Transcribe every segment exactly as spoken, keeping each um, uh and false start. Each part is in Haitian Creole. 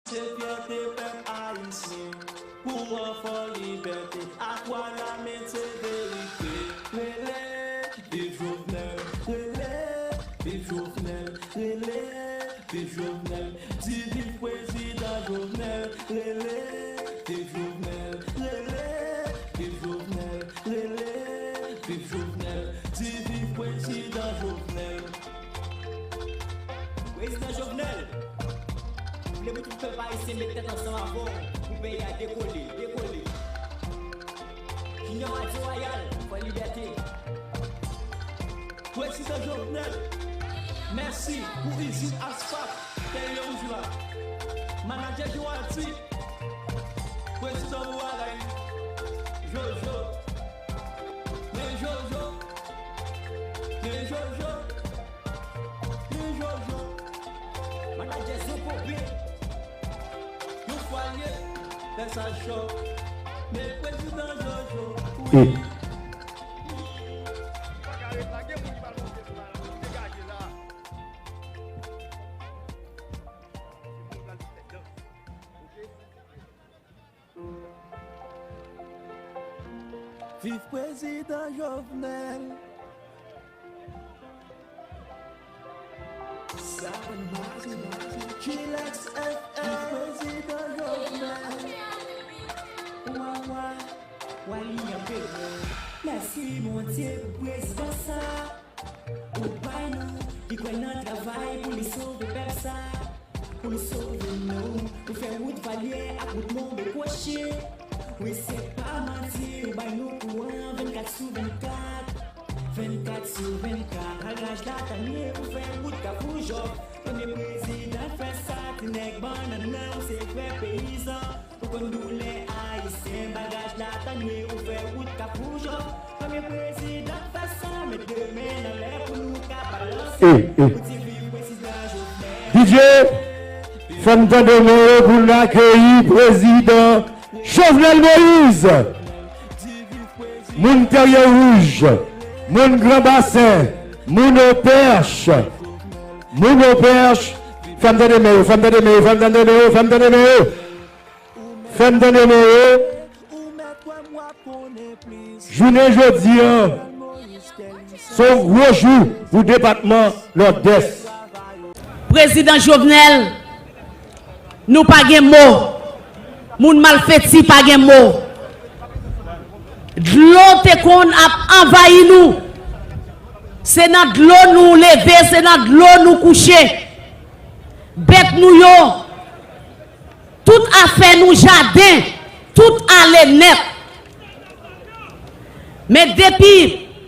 Se fyète pèp ayisyen, kouran fò libète, ak Wanament se verite. Rele, viv Jovenel, rele, viv Jovenel, rele, viv Jovenel, di viv prezidan Jovenel, rele, viv Jovenel, rele, viv Jovenel, rele, viv Jovenel, di viv prezidan Jovenel. Prezidan Jovenel, m vle pou tout pèp ayisyen met tèt ansanm avè w pou peyi a dekole, dekole. Junior Madi Royal, fò libète. Prezidan Jovenel, mèsi pou izin asfalt peyi Wouj la. Manadjè Joati, prezidan Royal, Jojo, men Jojo, men Jojo. Men Jojo, manadjè Zopo byen. Yon fwa l ye, fè sa cho. Men prezidan Jojo, wi. Viv prezidan Jovenel. Sa pa n mache, Chilex F M. Viv prezidan Jovenel. Wa, wa, wa, li anpere. Mèsi Bondye pou prezidan sa. Ou bay nou, li kwè nan travay pou li sove pèp sa, pou li sove nou, pou fè wout Valye ak wout Monbe kwoche. Wi, se pa manti, ou bay nou kouran vennkat sou vennkat, vennkat sou vennkat. Baraj Latanye, ou fè wout Kafou Jòf, premye prezidan fè sa, ti nèg bannann nan, ou se vrè peyizan. Ou konn doulè ayisyen, baraj Latanye, ou fè wout Kafou Jòf. Premye prezidan k fè sa, met de men anlè pou nou ka balanse. Pou di viv prezidan Jovenel. D J, fè m tande men yo pou n akeyi prezidan Jovenel Moïse. Moun Tèrye Wouj, moun Gran Basen, moun Opèch, moun Opèch, fè m tande men yo, fè m tande men yo, fè m tande men yo, fè m tande men yo. Fè m tande men yo. Jounen jodi a, se yon gwo jou pou depatman Nòdès. Prezidan Jovenel, nou pa gen mo. Moun Malfeti pa gen mo. Dlo te konn ap anvayi nou. Se nan dlo nou leve, se nan dlo nou kouche. Bèt nou yo, tout afè nou, jaden, tout ale nèt. Men depi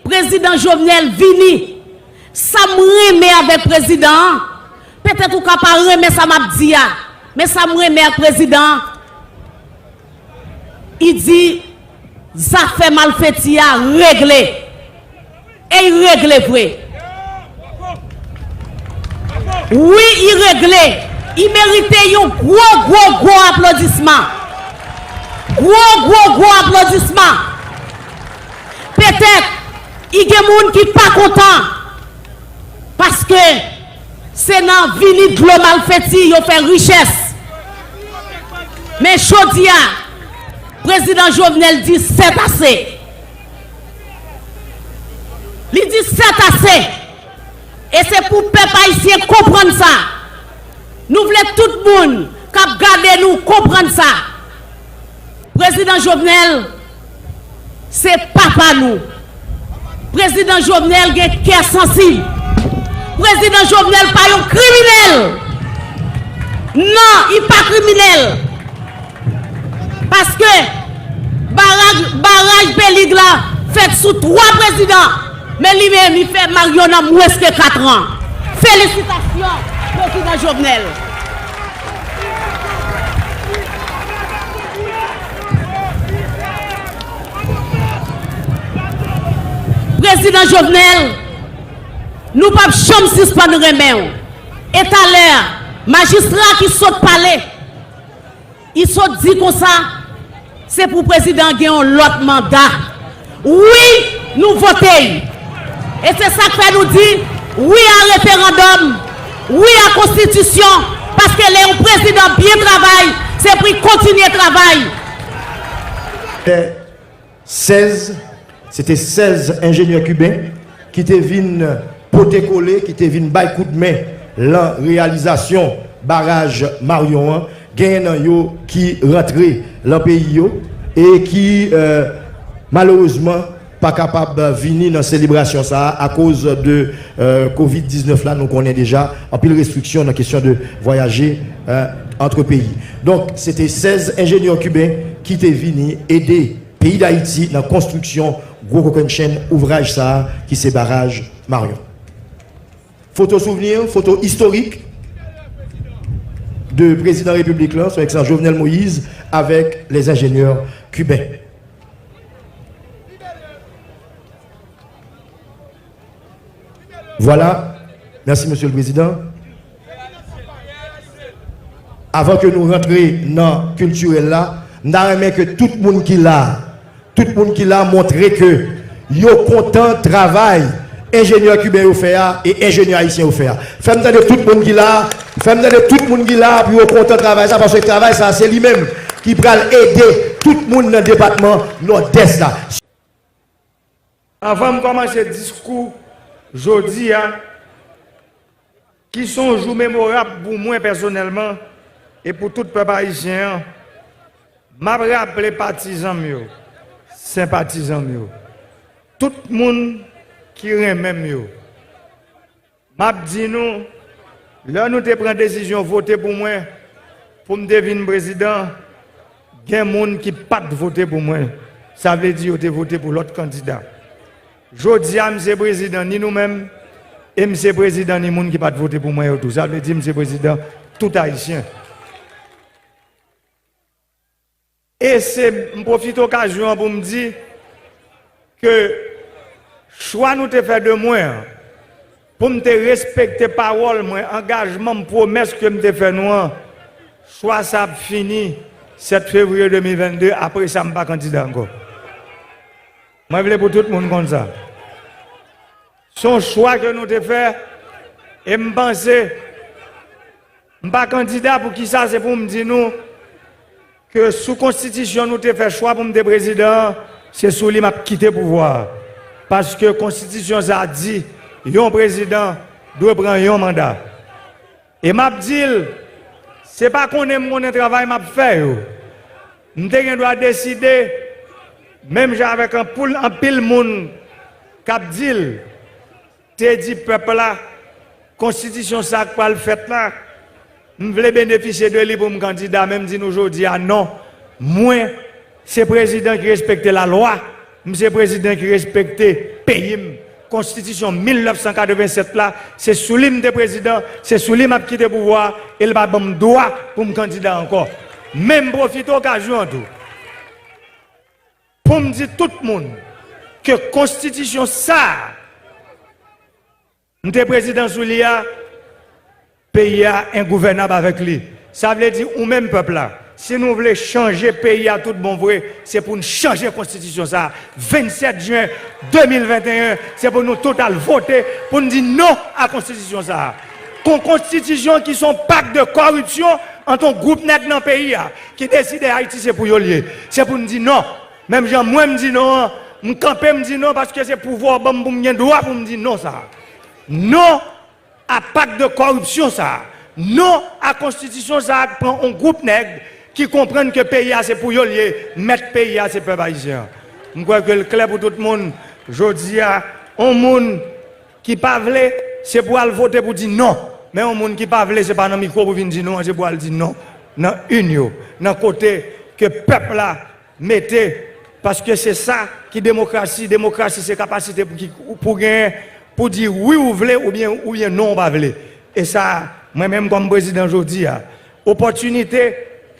prezidan Jovenel vini, sa m renmen avèk prezidan an, petèt ou ka pa renmen sa m ap di a, men sa m renmen ak prezidan an, li di zafè Malfeti a regle. E li regle vre. Wi, li regle. Li merite yon gwo, gwo, gwo aplodisman. Gwo, gwo, gwo aplodisman. Petèt, li gen moun ki pa kontan. Paske se nan vini dlo Malfeti yo fè richès. Men jodi a, prezidan Jovenel di sètase. Li di sètase. E se pou pèp ayisyen konprann sa. Nou vle tout moun k ap gade nou konprann sa. Prezidan Jovenel se papa nou. Prezidan Jovenel gen kè sansib. Prezidan Jovenel pa yon kriminèl. Non, li pa kriminèl. Paske baraj, baraj Bèlig la fèt sou twa prezidan, men li menm, li fè Maryon nan mwens ke katran. Felisitasyon, prezidan Jovenel. Prezidan Jovenel, nou p ap janm sispann renmen w. E talè, majistra ki sot pale, li sot di konsa, se pou prezidan gen yon lòt manda. Wi, nou vote l. E se sa k fè nou di wi a referandòm, wi a konstitisyon, Paske lè yon prezidan byen travay, se pou l kontinye travay. Sèz, se te sèz enjenyè kiben ki te vin pote kole, ki te vin bay kout men lan reyalizasyon baraj Marion an. Genyen nan yo ki rantre lan peyi yo e ki, malerezman, pa kapab vini nan selebrasyon sa a akoz de kovid diznèf la. Nou konnen deja anpil restriksyon nan kesyon de vwayaje ant peyi. Donk, se te sèz enjenyè kiben ki te vini ede peyi Dayiti nan konstriksyon gwo kokennchenn ouvraj sa a ki se baraj Marion. Foto souvni, foto istorik de prezidan repiblik la, Son Ekselans Jovenel Moïse, avèk lè enjenyè kiben. Vwala. Mèsi, Mesye le Prezidan. Avan ke nou rantre nan kiltirèl la, m ta renmen ke tout moun ki la, tout moun ki la montre ke yo kontan travay enjenyè kiben yo fè a e enjenyè ayisyen yo fè a. Fè m tande tout moun ki la, fè m tande tout moun ki la pou yo kontan travay sa, paske travay sa se li menm ki pral ede tout moun nan depatman Nòdès la. Anvan m kòmanse diskou jodi a, ki se yon jou memorab pou mwen pèsonèlman e pou tout pèp ayisyen an, m ap raple patizan m yo, senpatizan m yo, tout moun ki renmen m yo, m ap di nou, lè nou te pran desizyon vote pou mwen, pou m te vin prezidan, gen moun ki pa t vote pou mwen. Sa vle di yo te vote pou lòt kandida. Jodi a, m se prezidan ni nou menm, e m se prezidan ni moun ki pa t vote pou mwen yo tou. Sa vle di m se prezidan tout Ayisyen. E se, m pwofite okazyon an pou m di ke chwa nou te fè de mwen an, pou m te respekte pawòl mwen, angajman m, pwomès ke m te fè nou an, chwa sa ap fini sèt fevriye de mil vennde, apre sa m pa kandida ankò. Mwen vle pou tout moun konn sa. Se yon chwa ke nou te fè, e m panse, m pa kandida, poukisa se pou m di nou ke sou konstitisyon nou te fè chwa pou m te prezidan an, se sou li m ap kite pouvwa a. Paske konstitisyon sa a di yon prezidan dwe pran yon manda. E m ap di l, se pa konnen m konnen travay m ap fè yo. M te gen dwa deside, menm jan avèk anpoul, anpil moun k ap di l, te di pèp la, konstitisyon sa k pral fèt la, m vle benefisye de li pou m kandida, men m di nou jodi a non. Mwen, se prezidan ki respekte lalwa, m se prezidan ki respekte peyi m. Konstitisyon mil nèf san katreven sèt la, se sou li m te prezidan, se sou li m ap kite pouvwa a, e l pa ban m dwa pou m kandida ankò. Men m pwofite okazyon an tou pou m di tout moun ke konstitisyon sa a, m te prezidan sou li a, peyi a engouvènab avèk li. Sa vle di ou menm pèp la, si nou vle chanje peyi a tout bon vre, se pou n chanje konstitisyon sa a. Vennsèt jen de mil venteyen, se pou nou tout al vote pou n di non a konstitisyon sa a. Kon konstitisyon ki se yon pak de kòripsyon ant yon gwoup nèg nan peyi a ki deside Ayiti se pou yo l ye. Se pou n di non. Menm jan mwen m di non an, m kanpe m di non paske se pouvwa w ban m pou m gen dwa pou m di non sa a. Non a pak de kòripsyon sa a. Non a konstitisyon sa a k pran yon gwoup nèg ki konprann ke peyi a se pou yo l ye, mèt peyi a se pèp ayisyen an. M kwè ke l klè pou tout moun, jodi a, yon moun ki pa vle, se pou al vote pou di non. Men yon moun ki pa vle, se pa nan mikwo pou vin di non an, se pou al di non nan urn yo, nan kote ke pèp la mete, paske se sa ki demokrasi. Demokrasi se kapasite pou ki, pou genyen, pou di wi ou vle oubyen, oubyen non ou pa vle. E sa, mwen menm kòm prezidan jodi a, opòtinite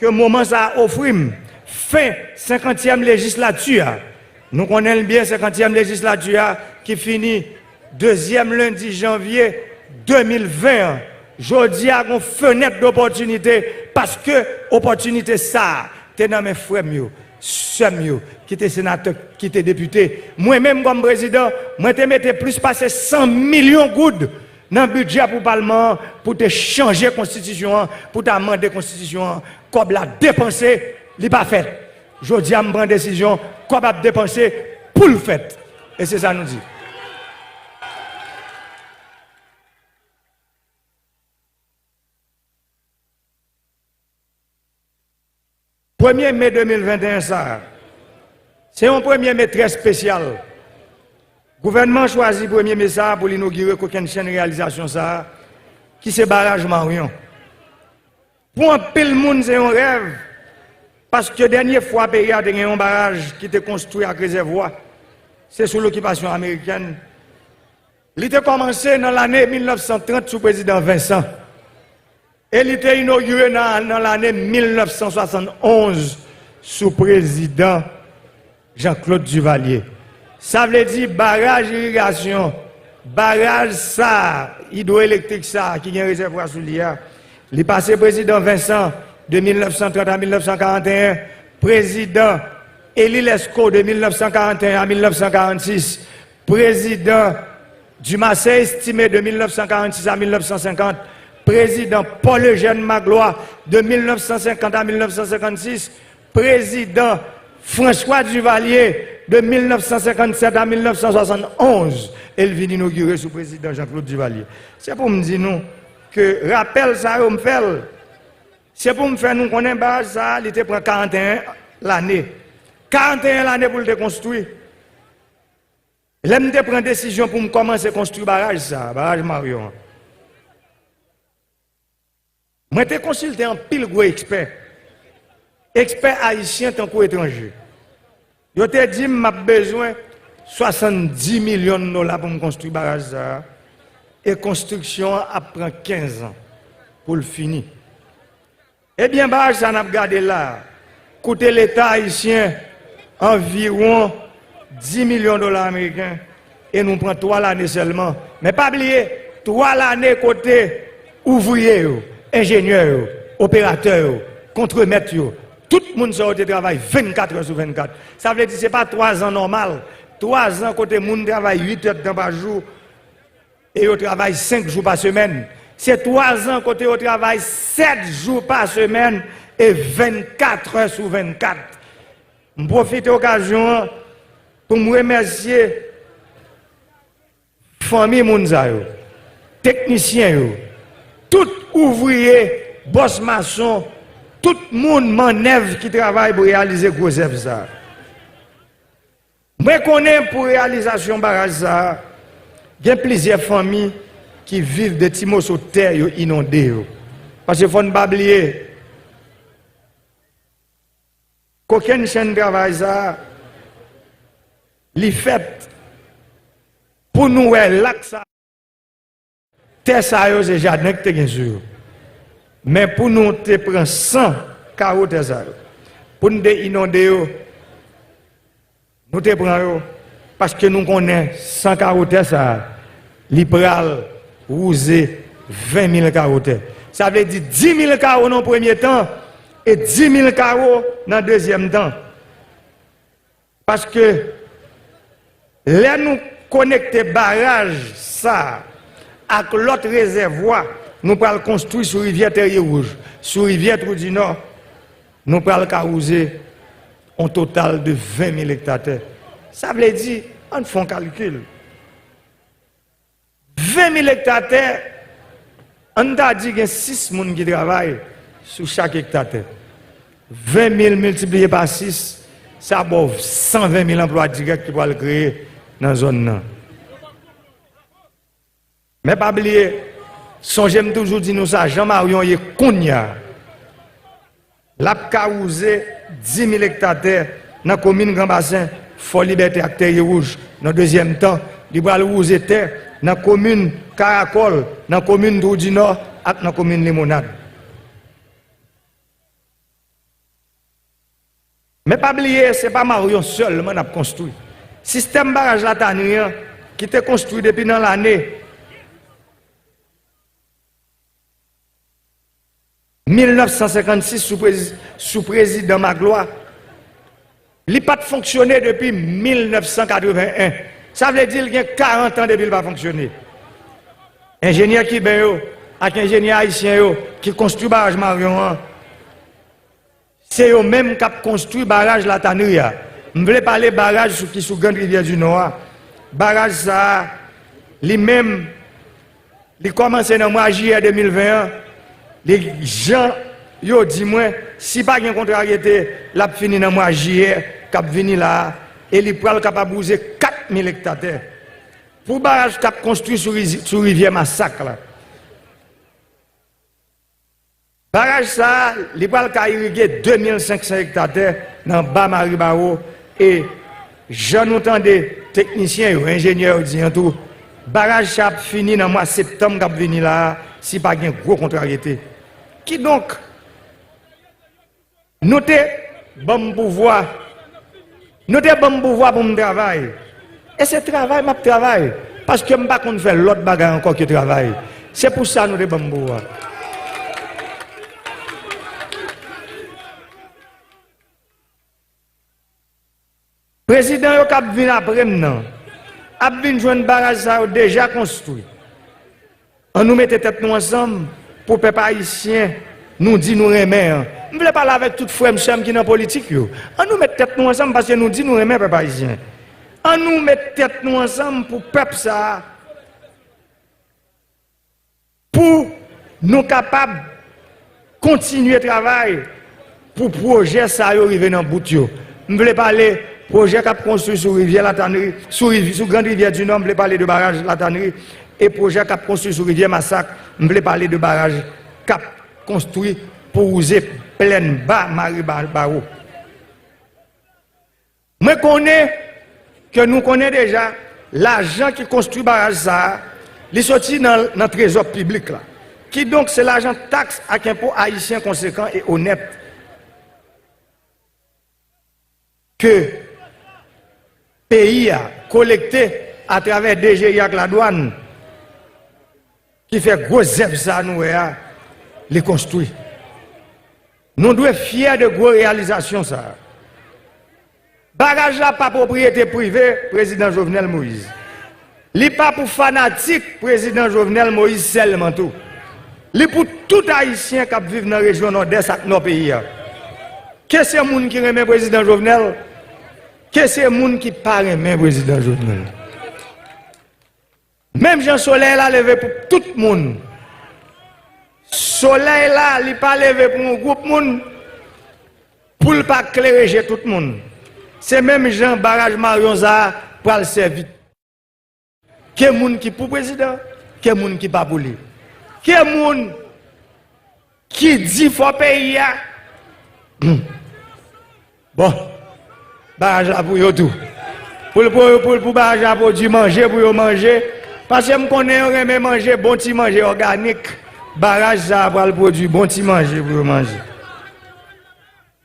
ke moman sa a ofri m, fen senkantyèm lejislati a, nou konnen l byen, senkantyèm lejislati a ki fini dezyèm lendi janvye de mil ven an. Jodi a, gen yon fenèt dopòtinite paske opòtinite sa a te nan men frè m yo, sè m yo, ki te senatè, ki te depite. Mwen menm, kòm prezidan, mwen te mete plis pase san milyon goud nan bidjè pou palman an, pou te chanje konstitisyon an, pou te amande konstitisyon an. Kòb la depanse, li pa fèt. Jodi a, m pran desizyon, kòb ap depanse pou l fèt. E se sa nou di. Premye me de mil venteyen sa a, se yon premye me trè espesyal. Gouvènman an chwazi premye me sa a pou l inogire kokennchenn reyalizasyon sa a, ki se baraj Maryon. Pou anpil moun, se yon rèv, paske dènye fwa peyi a te gen yon baraj ki te konstwi ak rezèvwa, se sou lokipasyon amerikèn. Li te kòmanse nan lane mil nèf san trant sou prezidan Vincent. E li te inogire nan, nan lane mil nèf san swasannonz sou prezidan Jean-Claude Duvalier. Sa vle di baraj irigasyon, baraj sa a, idwoelektrik sa a ki gen rezèvwa sou li a, li pase prezidan Vincent de mil nèf san trant a mil nèf san karanteyen, prezidan Élie Lescot de mil nèf san karanteyen a mil nèf san karannsis, prezidan Dumarsais Estimé de mil nèf san karannsis a mil nèf san senkant, prezidan Paul Eugène Magloire de mil nèf san senkant a mil nèf san senkannsis, prezidan François Duvalier de mil nèf san senkannsèt a mil nèf san swasannonz, e l vin inogire sou prezidan Jean-Claude Duvalier. Se pou m di nou ke rapèl sa yo m fè l, se pou m fè nou konnen baraj sa a, li te pran karanteyen lane. Karanteyen lane pou l te konstwi. Lè m te pran desizyon pou m kòmanse konstwi baraj sa a, baraj Maryon an, mwen te konsilte anpil gwo ekspè, ekspè ayisyen tankou etranje. Yo te di m m ap bezwen swasanndis milyon dola pou m konstwi baraj sa a, e konstriksyon an ap pran kenz an pou l fini. Ebyen, baraj sa n ap gade la a koute Leta ayisyen anviwon dis milyon dola ameriken, e nou pran twa lane sèlman. Men pa bliye, twa lane kote ouvriye yo, enjenyè yo, operatè yo, kontremèt yo, tout moun sa yo te travay vennkat è sou vennkat. Sa vle di se pa twa zan nòmal, twa zan kote moun travay uit èdtan pa jou, e yo travay senk jou pa semèn. Se twa zan kote yo travay sèt jou pa semèn e vennkat è sou vennkat. M pwofite okazyon an pou m remèsye fanmi moun sa yo, teknisyen yo, tout ouvriye, bòs mason, tout moun mannèv ki travay pou reyalize gwo zèv sa a. Mwen konnen pou reyalizasyon baraj sa a, gen plizyè fanmi ki viv de ti moso tè yo inonde yo. Paske fò n pa bliye, kokennchenn travay sa a, li fèt pou nou wè lak sa a. Tè sa yo, se jaden ki te gen sou yo. Men pou nou te pran san kawo tè sa yo, pou n te inonde yo, nou te pran yo, paske nou konnen san kawo tè sa a, li pral wouze ven mil kawo tè. Sa vle di dis mil kawo nan premye tan e dis mil kawo nan dezyèm tan. Paske lè nou konekte baraj sa a ak lòt rezèvwa nou pral konstwi sou rivyè Tèrye Wouj, sou rivyè Twou di Nò, nou pral ka wouze on total de ven mil ekta tè. Sa vle di, ann fè on kalkil. Ven mil ekta tè, ann ta di gen sis moun ki travay sou chak ekta tè. Ven mil miltipliye pa sis, sa ba w san ven mil anplwa dirèk ki pral kreye nan zòn nan. Men pa bliye, sonje m toujou di nou sa, jan Maryon ye kounye a, l ap ka wouze dis mil ekta tè nan komin Gran Basen, Fò Libète ak Tèrye Wouj. Nan dezyèm tan, li pral wouze tè nan komin Karakòl, nan komin Twou di Nò ak nan komin Limonad. Men pa bliye, se pa Maryon sèlman n ap konstwi. Sistèm baraj Latani an, ki te konstwi depi nan lane mil nèf san senkannsis sou prezi-, sou prezidan Magloire, li pa t fonksyone depi mil nèf san katreven en. Sa vle di l gen karant an depi l pa fonksyone. Enjenyè kiben yo ak enjenyè ayisyen yo ki konstwi baraj Marion an, se yo menm k ap konstwi baraj Latanri a. M vle pale baraj sou, ki sou Grand Rivière du Nord a. Baraj sa a, li menm, li kòmanse nan mwa jiyè de mil ven an. Li, jan yo di mwen, si pa gen kontraryete, l ap fini nan mwa jiyè k ap vini la a, e li pral kapab wouze kat mil ekta tè. Pou baraj k ap konstwi sou rizi-, sou rivyè Masak la. Baraj sa a, li pral ka irige de mil senk san ekta tè nan ba Maribawo, e jan nou tande teknisyen yo, enjenyè yo di an tou, baraj sa ap fini nan mwa septanm k ap vini la a, si pa gen gwo kontraryete. Kidonk, nou te ban m pouvwa. Nou te ban m pouvwa pou m travay. E se travay m ap travay, paske m pa konn fè lòt bagay ankò ke travay. Se pou sa nou te ban m pouvwa. Prezidan yo k ap vin apre m nan ap vin jwenn baraj sa yo deja konstwi. Ann nou mete tèt nou ansanm pou pèp ayisyen nou di nou renmen an. M vle pale avèk tout frè m, sè m ki nan politik yo. Ann nou met tèt nou ansanm paske nou di nou renmen pèp ayisyen. Ann nou met tèt nou ansanm pou pèp sa a, pou nou kapab kontinye travay pou pwojè sa yo rive nan bout yo. M vle pale pwojè k ap konstwi sou rivyè Latanri, sou riv-, sou Grand Rivière du Nord, m vle pale de baraj Latanri, e pwojè k ap konstwi sou rivyè Masak, m vle pale de baraj k ap konstwi pou wouze plèn ba Maribawo. Mwen konnen ke nou konnen deja, lajan ki konstwi baraj sa a, li soti nan, nan trezò piblik la. Kidonk, se lajan taks ak enpo ayisyen konsekan e onèt ke peyi a kolekte atravè D G I ak ladwàn ki fè gwo zèv sa a nou wè a, li konstwi. Nou dwe fyè de gwo reyalizasyon sa a. Baraj la pa pwopriyete prive Prezidan Jovenel Moïse. Li pa pou fanatik Prezidan Jovenel Moïse sèlman tou. Li pou tout Ayisyen k ap viv nan rejyon Nòdès ak Nò peyi a. Ke se moun ki renmen Prezidan Jovenel, ke se moun ki pa renmen Prezidan Jovenel. Menm jan solèy la leve pou tout moun, solèy la, li pa leve pou yon gwoup moun, pou l pa klere je tout moun. Se menm jan baraj Marion sa a pral sèvi. Ke moun ki pou prezidan, ke moun ki pa pou li. Ke moun ki di fò peyi a. Bon, baraj la pou yo tou. Pou l, pou, pou, pou baraj la pwodui manje pou yo manje. Paske m konnen yo renmen manje, bon ti manje òganik. Baraj sa a pral pwodui bon ti manje pou yo manje.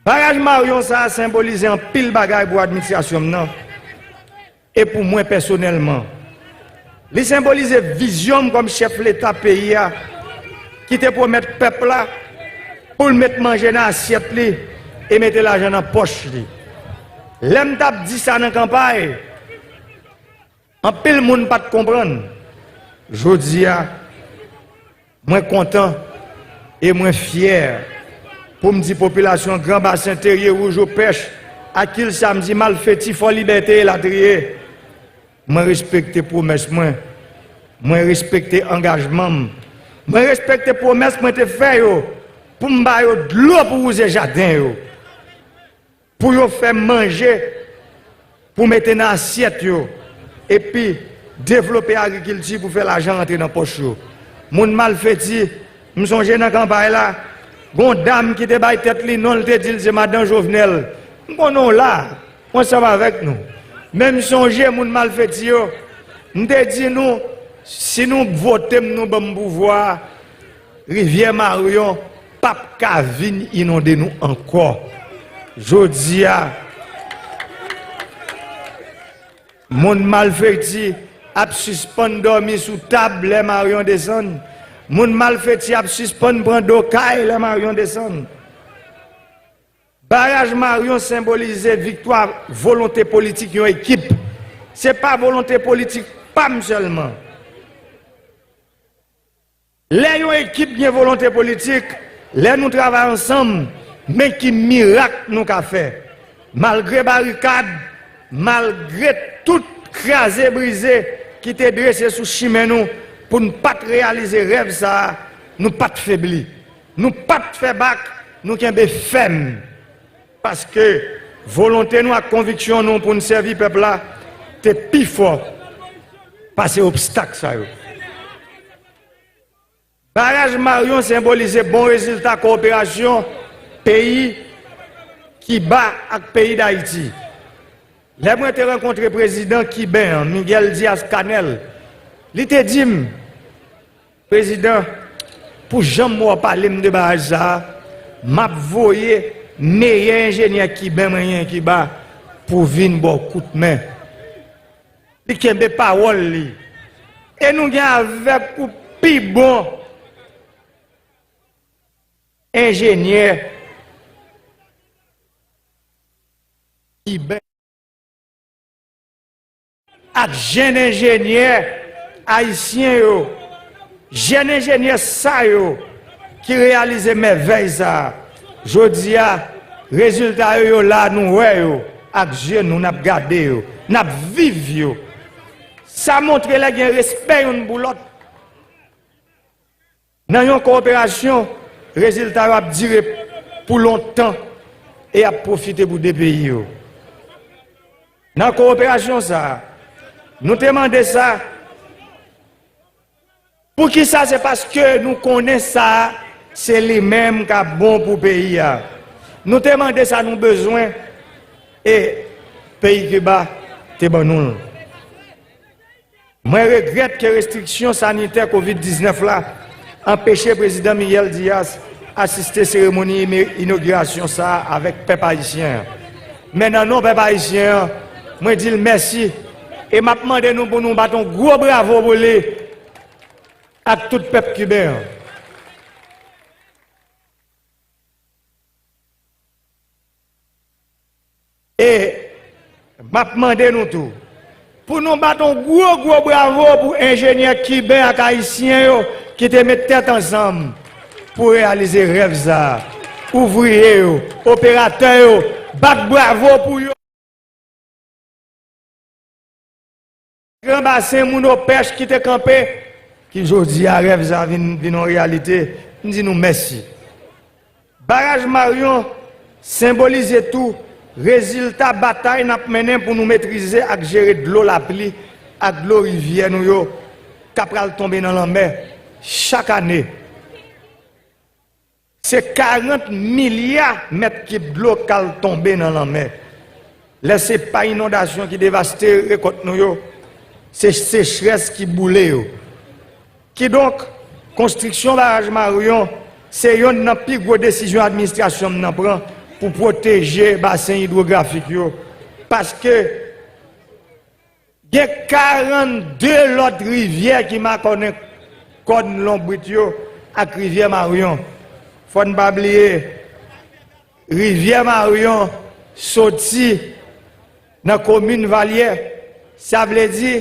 Baraj Marion sa a senbolize anpil bagay pou administrasyon m nan. E pou mwen pèsonèlman, li senbolize vizyon m kòm chèf Leta peyi a, ki te pwomèt pèp la pou l met manje nan asyèt li e mete lajan nan pòch li. Lè m t ap di sa nan kanpay, anpil moun pa t konprann. Jodi a, mwen kontan e mwen fyè pou m di popilasyon Gran Basen, Terye Wouj, Opèch, ak Kil Samdi, Malfeti, Fò Libète, elatriye, mwen respekte pwomès mwen, mwen respekte angajman m, mwen respekte pwomès mwen te fè yo pou m ba yo dlo pou wouze jaden yo, pou yo fè manje pou mete nan asyèt yo, epi devlope agrikilti pou fè lajan rantre nan pòch yo. Moun Malfeti, m sonje nan kanpay la, gon dam ki te bay tèt li non, l te di l se madan Jovenel. M konnen w la, w ansanm avèk nou. Men m sonje moun Malfeti yo, m te di nou, si nou vote m, nou ban m pouvwa a, Rivyè Marion p ap ka vin inonde nou ankò. Jodi a, moun Malfeti ap sispann dòmi sou tab lè Marion desann. Moun Malfeti ap sispann pran do kay lè Marion desann. Baraj Marion senbolize viktwa volonte politik yon ekip. Se pa volonte politik pa m sèlman. Lè yon ekip gen volonte politik, lè nou travay ansanm, men ki mirak nou ka fè. Malgre barikad, malgre tout kraze brize ki te drese sou chimen nou pou n pa t reyalize rèv sa a, nou pa t febli. Nou pa t fè bak, nou kenbe fèm. Paske volonte nou ak konviksyon nou pou n sèvi pèp la te pi fò pase obstak sa yo. Baraj Marion senbolize bon rezilta kowoperasyon peyi Kiba ak peyi Dayiti. Lè mwen te rankontre prezidan kiben an, Miguel Diaz-Canel, li te di m, Prezidan, pou jan m wè w pale m de baraj sa a, m ap voye meyè enjenyè kiben mwen gen Kiba pou vin ba w kout men. Li kenbe pawòl li. E nou gen avèk ou pi bon enjenyè kiben ak jèn enjenyè ayisyen yo, jèn enjenyè sa yo ki reyalize mèvèy sa a. Jodi a, rezilta yo, yo la, nou wè yo ak zye nou, n ap gade yo, n ap viv yo. Sa montre lè gen respè youn pou lòt. Nan yon kowoperasyon, rezilta yo ap dire pou lontan e ap pwofite pou de peyi yo. Nan kowoperasyon sa a, nou te mande sa. Poukisa? Se paske nou konnen sa a, se li menm k ap bon pou peyi a. Nou te mande sa nou bezwen e peyi Kiba te ban nou l. Mwen regrèt ke restriksyon sanitè kovid diznèf la anpeche Prezidan Miguel Diaz asiste seremoni ime-, inogirasyon sa a avèk pèp ayisyen an. Men nan non pèp ayisyen an, mwen di l mèsi e m ap mande nou pou nou bat yon gwo bravo pou li ak tout pèp kiben an. E m ap mande nou tou pou nou bat yon gwo, gwo bravo pou enjenyè kiben ak ayisyen yo ki te met tèt ansanm pou reyalize rèv sa a. Ouvriye yo, operatè yo, bat bravo pou yo. Gran basen moun opèch ki te kanpe, ki jodi a rèv sa vin, vin yon reyalite, m di nou mèsi. Baraj Marion senbolize tou rezilta batay n ap mennen pou nou metrize ak jere dlo lapli ak dlo rivyè nou yo k ap pral tonbe nan lanmè chak ane. Se karant milya mèt kib dlo k al tonbe nan lanmè. Lè se pa inondasyon ki devaste rekòt nou yo, se sechrès ki boule yo. Kidonk, konstriksyon baraj Marion se yonn nan pi gwo desizyon administrasyon m nan pran pou pwoteje basen idwografik yo, paske gen karannde lòt rivyè ki makònen kòn lonbrit yo ak rivyè Marion. Fò n pa bliye, rivyè Marion soti nan komin Valyè. Sa vle di,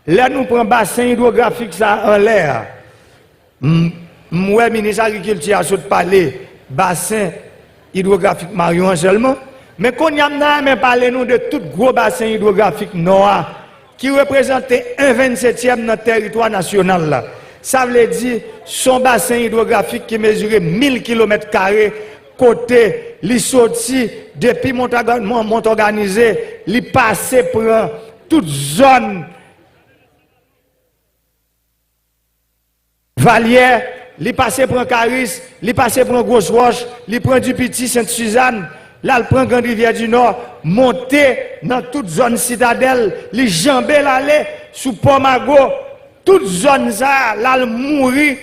lè nou pran basen idwografik sa a anlè a, M, m wè minis agrikilti a sot pale basen idwografik Marion an sèlman, men kounye a m ta renmen pale nou de tout gwo basen idwografik Nò a ki reprezante en vennsetyèm nan tèritwa nasyonal la. Sa vle di, s on basen idwografik ki mezire mil kilomèt kare, kote li soti depi Mont Òganize, li pase pran tout zòn Valyè, li pase pran Karis, li pase pran Gwos Wòch, li pran Dipiti, Sent Sizann, l al pran Grand Rivyè di Nò, monte nan tout zòn Sitadèl, li janbe l ale sou Pò Mago, tout zòn sa a, l al mouri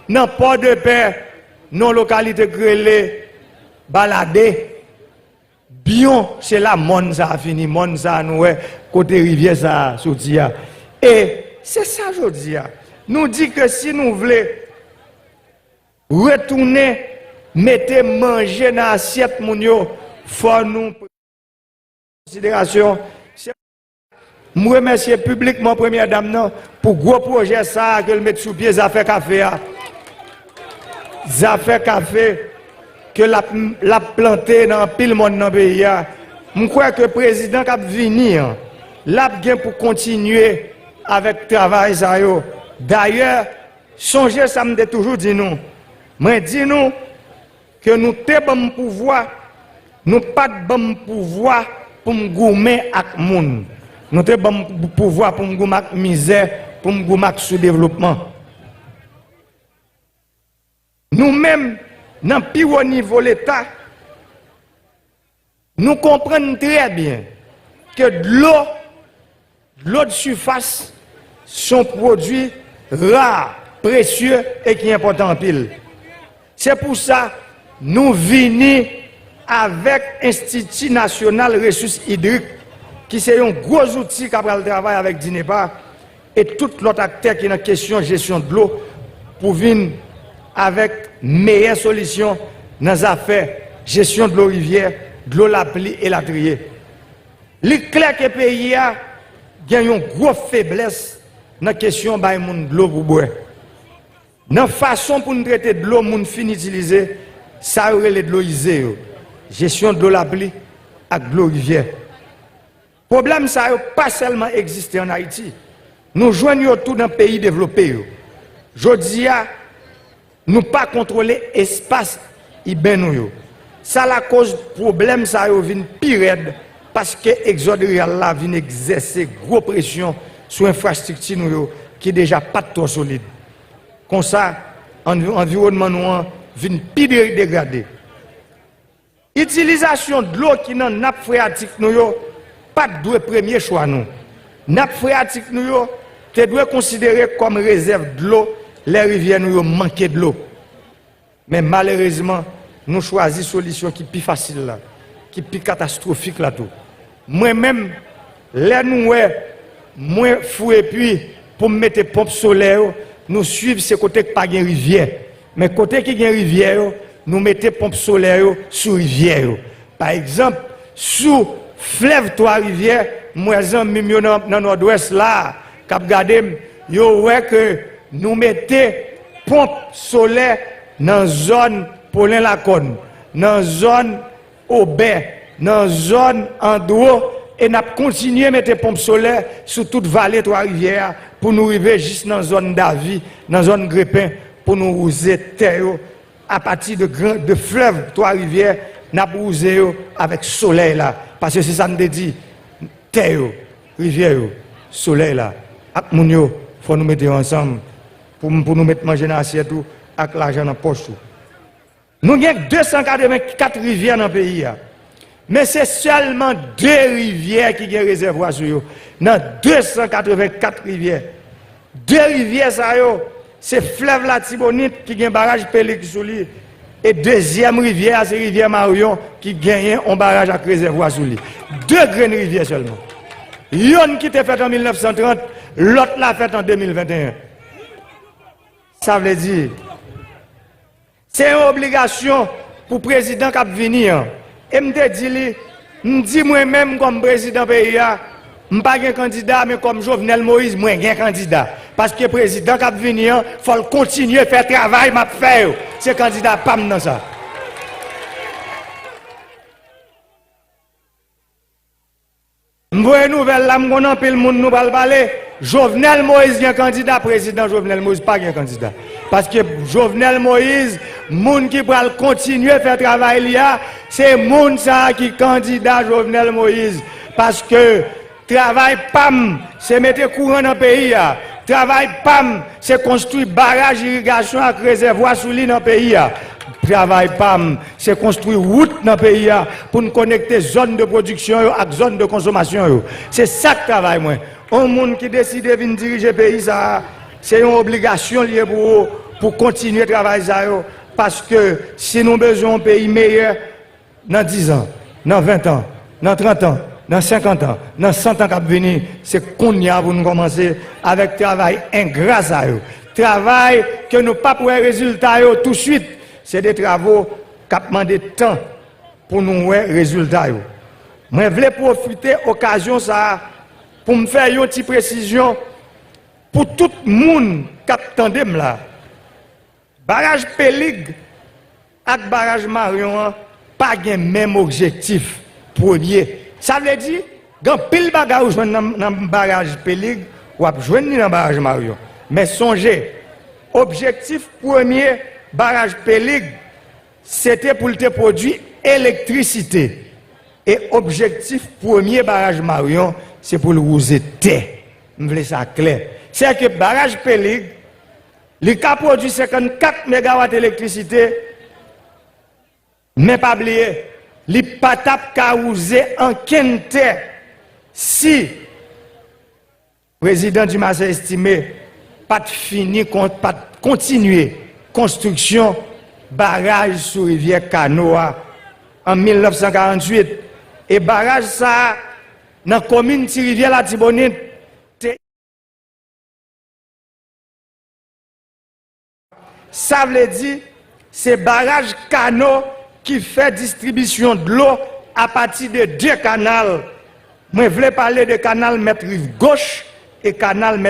nan Pòdepè, nan yon lokalite k rele Balade. Byon, se la mòn sa a fini, mòn sa a nou wè kote rivyè sa a soti a. E se sa jodi a. Nou di ke si nou vle retounen mete manje nan asyèt moun yo, fò nou pran konsiderasyon. M remèsye piblikman Premyè Dam nan pou gwo pwojè sa a ke l met sou pye, zafè kafe a. zafè kafe ke l ap, l ap plante nan anpil mòn nan peyi a, m kwè ke prezidan k ap vini an, l ap gen pou kontinye avèk travay sa yo. Dayè, sonje sa m te toujou di nou. Mwen di nou ke nou te ban m pouvwa, nou pa t ban m pouvwa pou m goumen ak moun. Nou te ban m pouvwa pou m goumen ak mizè, pou m goumen ak soudevlopman. Nou menm, nan pi wo nivo Leta, nou konprann trè byen ke dlo, dlo de sifas, se yon pwodui ra, presye e ki enpòtan anpil. Se pou sa, nou vini avèk Enstiti Nasyonal Resous Idrik, ki se yon gwo zouti k ap pral travay avèk dinepa e tout lòt aktè ki nan kesyon jesyon dlo pou vin avèk meyè solisyon nan zafè jesyon dlo rivyè, dlo lapli elatriye. Li klè ke peyi a gen yon gwo feblès nan kesyon bay moun dlo pou bwè. Nan fason pou n trete dlo moun fin itilize, sa yo rele dlo ize yo, jesyon dlo lapli ak dlo rivyè. Pwoblèm sa yo pa sèlman egziste ann Ayiti. Nou jwenn yo tou nan peyi devlope yo. Jodi a, nou pa kontwole espas iben nou yo. Sa lakoz pwoblèm sa yo vin pi rèd paske egzòd riral la vin egzèse gwo presyon sou enfrastrikti nou yo ki deja pa t twò solid. Konsa, anvi-, anviwònman nou an vin pi de-, degrade. Itilizasyon dlo ki nan nap freyatik nou yo pa t dwe premye chwa nou. Nap freyatik nou yo te dwe konsidere kòm rezèv dlo lè rivyè nou yo manke dlo. Men malerezman, nou chwazi solisyon ki pi fasil la, ki pi katastwofik la tou. Mwen menm, lè nou wè mwen foure pwi pou m mete ponp solè yo, nou swiv se kote k pa gen rivyè. Men kote ki gen rivyè yo, nou mete ponp solè yo sou rivyè yo. Pa egzanp, sou flèv Twa Rivyè, m wè zanmi m yo nan, nan Nòdwès la a, k ap gade m, yo wè ke nou mete ponp solè nan zòn Polen Lakòn, nan zòn Obè, nan zòn Andwo, e n ap kontinye mete ponp solè sou tout vale Twa Rivyè a pou nou rive jis nan zòn Davi, nan zòn Grepen, pou nou wouze tè yo apati de gran, de flèv Twa Rivyè, n ap wouze yo avèk solèy la. Paske se sa n te di, tè yo, rivyè yo, solèy la, ak moun yo, fò nou mete yo ansanm pou, pou nou met manje nan asyèt ou ak lajan nan pòch ou. Nou gen de san katrevenkat rivyè nan peyi a. Men se sèlman de rivyè ki gen rezèvwa sou yo. Nan de san katrevenkat rivyè, de rivyè sa yo, se flèv Latibonit ki gen baraj Pelik sou li, e dezyèm rivyè a, se rivyè Maryon ki genyen yon baraj ak rezèvwa sou li. De grenn rivyè sèlman. Yonn ki te fèt an mil nèf san trant, lòt la fèt an de mil venteyen. Sa vle di, se yon obligasyon pou prezidan k ap vini an. E m te di li, m di mwen menm kòm prezidan peyi a, m pa gen kandida, men kòm Jovenel Moïse, mwen gen kandida. Paske prezidan k ap vini an, fò l kontinye fè travay m ap fè yo. Se kandida pa m nan sa. M voye nouvèl la, m konn anpil moun nou pral pale. Jovenel Moïse gen kandida, prezidan Jovenel Moïse pa gen kandida. Paske Jovenel Moïse, moun ki pral kontinye fè travay li a, se moun sa a ki kandida Jovenel Moïse. Paske travay pa m, se mete kouran nan peyi a. Travay pa m, se konstwi baraj irigasyon ak rezèvwa sou li nan peyi a. Travay pa m, se konstwi wout nan peyi a pou n konekte zòn de pwodiksyon yo ak zòn de konsomasyon yo. Se sa k travay mwen. Yon moun ki deside vin dirije peyi sa a, se yon obligasyon li ye pou ou pou kontinye travay sa yo. Paske si nou bezwen yon peyi meyè, nan diz an, nan ven an, nan trant an, nan senkant an, nan san an k ap vini, se kounye a pou nou kòmanse avèk travay engra sa yo. Travay ke nou p ap wè rezilta yo touswit. Se de travo k ap mande tan pou nou wè rezilta yo. Mwen vle pwofite okazyon sa a pou m fè yon ti presizyon pou tout moun k ap tande m la. Baraj Pelig ak baraj Maryon an pa gen menm objektif premye. Sa vle di, gen anpil bagay ou jwenn nan, nan baraj Pelig, w ap jwenn li nan baraj Maryon. Men sonje, objektif premye baraj Pelig, se te pou l te pwodui elektrisite. E objektif premye baraj Maryon, se pou l wouze tè. M vle sa klè. Sèke baraj Pelig, li ka pwodui senkannkat megawat elektrisite, men pa bliye, li pa t ap ka wouze ankenn tè si Prezidan Dumarsais Estimé pa t fini kon-, pa t kontinye konstriksyon baraj sou rivyè Kano a an mil nèf san karanntuit. E baraj sa a, nan komin Ti Rivyè Latibonit, te Sa vle di, se baraj Kano ki fè distribisyon dlo apati de de kanal. Mwen vle pale de kanal Mèt Riv Goch e kanal Mèt